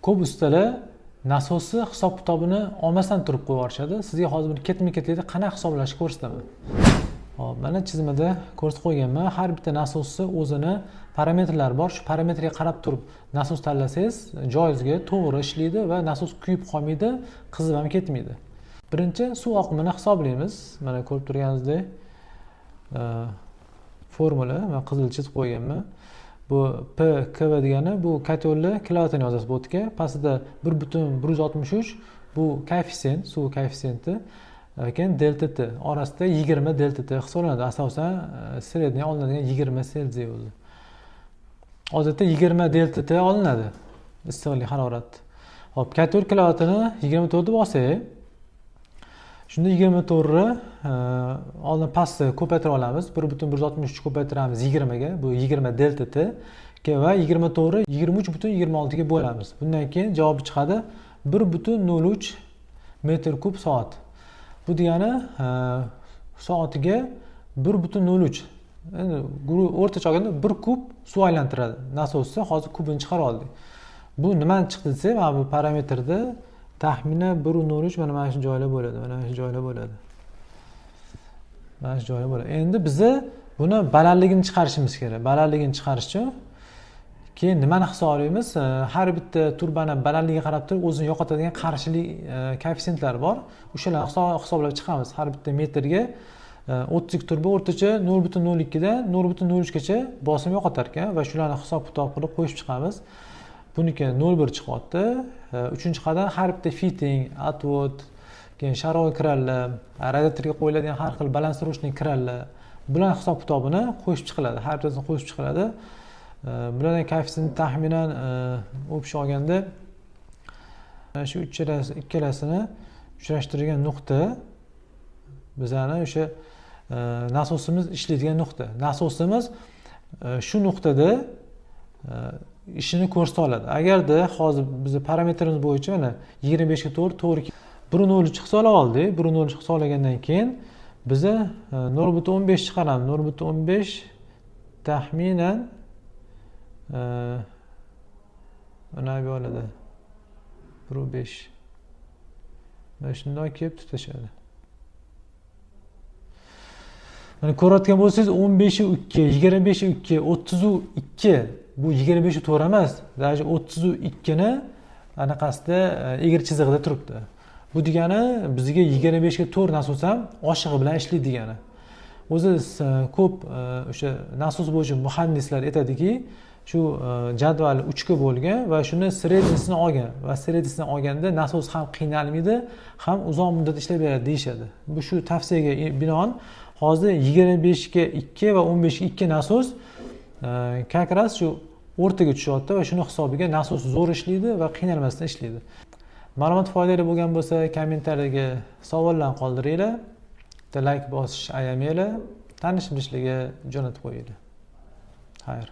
Ko'p ustalar nasosni hisob kitobini olmasdan turib qo'yib yuborishadi. Sizga hozir buni ketma-ketlikda qanaqa hisoblashni ko'rsataman. Hop, mana chizmada ko'rsatib qo'yganman. Har bitta nasosni o'zini parametrlari bor. Shu parametrga qarab turib nasos tanlasangiz, joyizga to'g'ri ishlaydi va nasos kuyib qolmaydi, qizib ham ketmaydi. Birinchi suv oqimini hisoblaymiz. Mana ko'rib turganingizdek, formula, men qizil chizib qo'yganman. Bu P KV degani bu kotelni kilovatini yozasiz bu yerga. Pastida 1.163 bu koeffitsient, suv koeffitsiyenti. Keyin delta T orasida 20 delta T hisoblanadi. Asosan средний olinadigan 20 Selsiy o'zi. Odatda 20 delta T olinadi issiqlik harorat. Hop, kotel kilovatini 24 deb olsak, shunda 24 ni oldin pastda ko'paytira olamiz. 1.163 ko'paytiramiz 20 ga, bu 20 delta T va 24 ni 23.26 ga bo'lamiz. Bundan keyin javobi chiqadi 1.03 metr kub soat. Bu degani soatiga 1.03. Endi o'rtacha olganda 1 kub suv aylantiradi nasosni. Hozir kubini chiqara oldik. Bu nimani chiqdi desak, mana bu parametrda taxminan 1.03 mana shu joylar bo'ladi, mana shu joylar bo'ladi. Mana shu joylar bo'ladi. Endi biza buni balandligini chiqarishimiz kerak. Balandligini chiqarish uchun keyin nimani hisoblaymiz? Har bitta turbani balandligiga qarab turib o'zini yo'qotadigan qarshilik koeffitsiyентлari bor. O'shalarni hisoblab chiqamiz. Har bitta metrga 32 turba o'rtacha 0.02 dan 0.03 gacha bosim yo'qotar ekan va shularni hisob-kitob qilib qo'shib chiqamiz. Buniki 0.1 chiqyapti. Uchinchi qadam har bitta fitting, otvod, keyin sharoy kranlar, radiatorga qo'yiladigan har xil balansировочный kranlar, bular hisob-kitobini qo'shib chiqiladi. Har bittasini qo'shib chiqiladi. Bularning koeffitsiyenti taxminan общий olganda mana shu ikkalasini uchrashtirgan nuqta bizani o'sha nasosimiz ishlaydigan nuqta. Nasosimiz shu nuqtada ishini ko'rsata oladi. Agarda hozir biz parametrimiz bo'yicha mana 25 ga 4 to'g'ri 1.03 hisoblab oldik. 1.03 hisoblagandan keyin biza 0.15 chiqaramiz. 0.15 taxminan mana bu oladi 1.5. Mana shunday kelib tutashadi. Mana ko'rayotgan bo'lsangiz 15.2, 25.2, 32. Bu 25.4 emas, даже 32 ni anaqasida egri chizig'ida turibdi. Bu degani bizga 25 ga 4 nasos ham oshig'i bilan ishlaydi degani. O'zi ko'p o'sha nasos bo'yicha muhandislar aytadiki, shu jadval 3 ga bo'lgan va shuni srednisini olgan va srednisini olganda nasos ham qiynalmaydi, ham uzoq muddat ishlab beradi deyishadi. Bu shu tavsiyaga binoan hozir 25 ga 2 va 15 ga 2 nasos как раз shu o'rtaga tushyapti va shuni hisobiga nasos zo'r ishlaydi va qiynalmasdan ishlaydi. Ma'lumot foydali bo'lgan bo'lsa, kommentariyaga savollar qoldiringlar, bitta like bosish ayamanglar, tanish bilishlarga jo'natib qo'yinglar. Xayr.